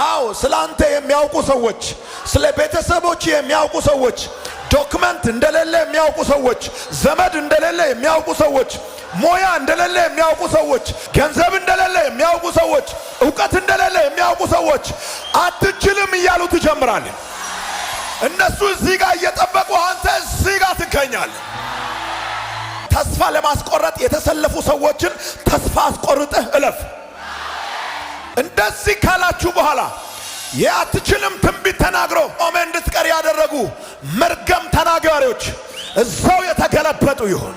አዎ፣ ስለ አንተ የሚያውቁ ሰዎች፣ ስለ ቤተሰቦች የሚያውቁ ሰዎች፣ document እንደሌለ የሚያውቁ ሰዎች፣ ዘመድ እንደሌለ የሚያውቁ ሰዎች፣ ሞያ እንደሌለ የሚያውቁ ሰዎች፣ ገንዘብ እንደሌለ የሚያውቁ ሰዎች፣ እውቀት እንደሌለ የሚያውቁ ሰዎች አትችልም እያሉ ትጀምራለህ። እነሱ እዚህ ጋር እየጠበቁ አንተ እዚህ ጋር ትገኛለህ። ተስፋ ለማስቆረጥ የተሰለፉ ሰዎችን ተስፋ አስቆርጠህ እለፍ። እንደዚህ ካላችሁ በኋላ የአትችልም ትንቢት ተናግሮ ቆመ እንድትቀር ያደረጉ መርገም ተናጋሪዎች እዛው የተገለበጡ ይሁን።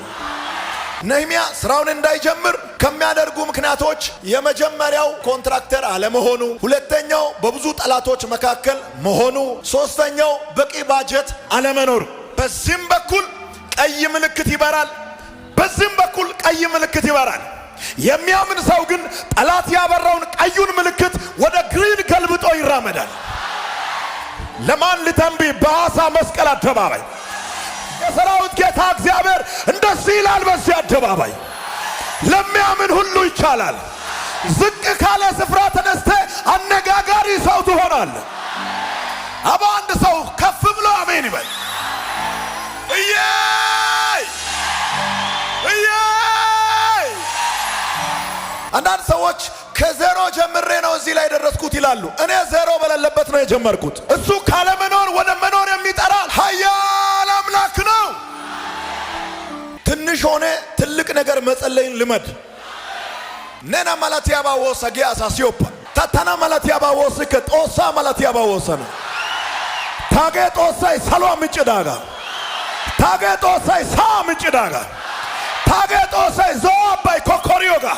ነህምያ ስራውን እንዳይጀምር ከሚያደርጉ ምክንያቶች የመጀመሪያው contractor አለመሆኑ፣ ሁለተኛው በብዙ ጠላቶች መካከል መሆኑ፣ ሶስተኛው በቂ ባጀት አለመኖር። በዚህም በኩል ቀይ ምልክት ይበራል፣ በዚህም በኩል ቀይ ምልክት ይበራል። የሚያምን ሰው ግን ጠላት ያበራውን ቀዩን ምልክት ወደ green ገልብጦ ይራመዳል። ለማን ልተንብይ? በሐዋሳ መስቀል አደባባይ የሰራዊት ጌታ እግዚአብሔር እንደዚህ ይላል። በዚህ አደባባይ ለሚያምን ሁሉ ይቻላል። ዝቅ ካለ ስፍራ ተነስተ አነጋጋሪ ሰው ትሆናለህ። አባ አንድ ሰው ከፍ ብሎ አሜን ይበል። እየይ እየይ። አንዳንድ ሰዎች ከዜሮ ጀምሬ ነው እዚህ ላይ የደረስኩት ይላሉ። እኔ ዜሮ በሌለበት ነው የጀመርኩት። እሱ ካለመኖር ወደ መኖር የሚጠራ ኃያል አምላክ ነው። ትንሽ ሆነ ትልቅ ነገር መጸለይን ልመድ። Nena malatiyaabaa woossa giya asa siyoppa. Ta tana malatiyaabaa woossikke, Xoossaa malatiyaabaa woossana. Taagee Xoossay saluwaa miccidaagaa. Taagee Xoossay sa'aa miccidaagaa. Taagee Xoossay Zo'o Abbay kokkoriyoogaa.